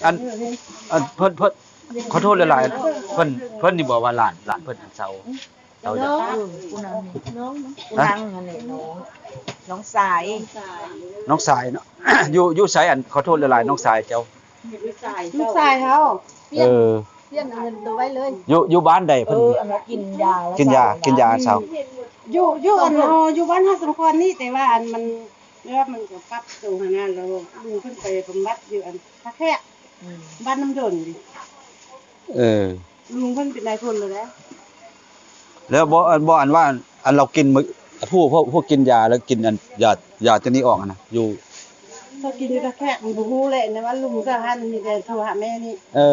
ອັນ ອັນເພິ່ນ ເພິ່ນ ຂໍໂທດຫຼາຍໆ ເພິ່ນ ເພິ່ນນີ້ບອກວ່າຫຼານ ຫຼານເພິ່ນອັນເຊົາ ເຊົາຢາ ນ້ອງ ຜູ້ນັ້ນນີ້ ນ້ອງ ຜູ້ ຮະ? ນັ້ນຫັ້ນແຫຼະ ນ້ອງ ນ້ອງຊາຍ ນ້ອງຊາຍເນາະ ຢູ່ ຢູ່ໃສ? ອັນ ຂໍໂທດຫຼາຍໆ ນ້ອງຊາຍເຈົ້າ ລູກຊາຍເຮົາ ປ່ຽນ ເອີ ປ່ຽນເອົາເງິນໂຕໄວ້ເລີຍ ຢູ່ ຢູ່ບ້ານໃດເພິ່ນ? ເອີ ອັນວ່າກິນຢາ ກິນຢາ ກິນຢາເຊົາ ຢູ່ ຢູ່ອັນ ເອີ ຢູ່ບ້ານເຮົາສົມຄວນນີ້ ແຕ່ວ່າອັນມັນ ແບບວ່າມັນກໍປັບໂຕຫັ້ນນະ ແລ້ວລຸງເພິ່ນໄປບຳບັດຢູ່ອັນທ່າແຂກ ອືມ ບ້ານນ້ຳດົນ ເອີ ລຸງເພິ່ນເປັນນາຍພົນແລ້ວແຫຼະ ແລ້ວບໍ່ ອັນ ບໍ່ ອັນວ່າ ອັນລາວກິນມື້ ຜູ້ ຜູ້ ຜູ້ກິນຢາແລ້ວກິນອັນຢາ ຢາຕົວນີ້ອອກຫັ້ນນະ ຢູ່ ເຂົາກິນຢູ່ທ່າແຂກ ມັນບໍ່ຮູ້ແຫຼະ ແນວວ່າລຸງເຈົ້າຫັ້ນມີແຕ່ໂທຫາແມ່ນີ້ ເອີ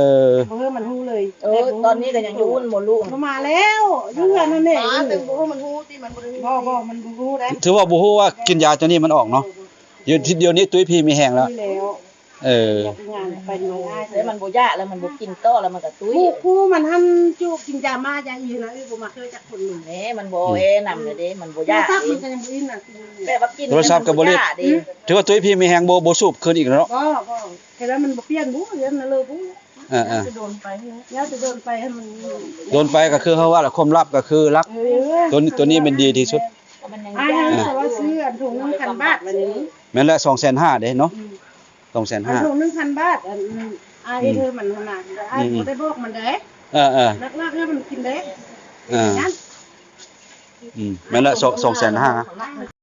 ບໍ່ເຮີ້ມັນຮູ້ເລີຍ ເອີ ແຕ່ບໍ່ຮູ້ ຕອນນີ້ກໍຍັງຢູ່ບໍ່ລຸງ ບໍ່ມາແລ້ວ ຢູ່ເຮືອນຫັ້ນແຫຼະ ມາແຕ່ບໍ່ຮູ້ມັນຮູ້ຕິ ມັນບໍ່ໄດ້ຮູ້ ບໍ່ ບໍ່ ມັນບໍ່ຮູ້ເດ້ ຖືວ່າບໍ່ຮູ້ວ່າກິນຢາຕົວນີ້ມັນອອກເນາະ ດຽວ ດຽວນີ້ຕຸ້ຍພີມີແຮງແລ້ວ ເອີ ແລ້ວມັນບໍ່ຢາກ ແລ້ວມັນບໍ່ກິນຕໍ່ ແລ້ວມັນກໍຕຸ້ຍ ຄູ່ ຄູ່ມັນຫັ້ນຈຸກິນຢາມາຢາອີນະ ເອີ ບໍ່ມັກເຄີຍຈັກຄົນໜຶ່ງ ແມ່ ມັນບໍ່ ອືມ ແອນຳເດ້ ມັນບໍ່ຢາກ ໂທລະສັບມັນກໍຍັງບໍ່ອີນນະ ແບບວ່າກິນ ໂທລະສັບກໍບໍ່ຫຼິ້ນ ຖືວ່າຕຸ້ຍພີມີແຮງ ບໍ່ ບໍ່ສູບຄືນອີກແລ້ວເນາະ ບໍ່ ບໍ່ ແຕ່ວ່າມັນບໍ່ປ່ຽນບຸ ເລື່ອງນັ້ນເລີຍບຸ ເອີໆ ຢາຈະໂດນໄປ ຢາຈະໂດນໄປໃຫ້ມັນ ໂດນໄປກໍຄືເຮົາວ່າລະ ຄວາມລັບກໍຄືລັບ ເອີ ຕົວ ຕົວນີ້ແມ່ນດີທີ່ສຸດ ມັນຍັງ ອ້າຍ ຢາກ ເຮົາວ່າຊື້ອັນຖົງໜຶ່ງພັນບາດ ບັດນີ້ ແມ່ນແຫຼະ ສອງແສນຫ້າເດ້ເນາະ ອືມ ສອງແສນຫ້າ ອັນຖົງໜຶ່ງພັນບາດ ອັນ ອືມ ອ້າຍເຮັດໃຫ້ມັນຫັ້ນນະ ອ້າຍ ອືມ ບໍ່ໄດ້ບອກມັນເດ້ ເອີໆ ລັກໆ ໃຫ້ມັນກິນເດ້ ເອີ ນັ້ນ ອືມ ແມ່ນແຫຼະ ສອງ ສອງແສນຫ້າ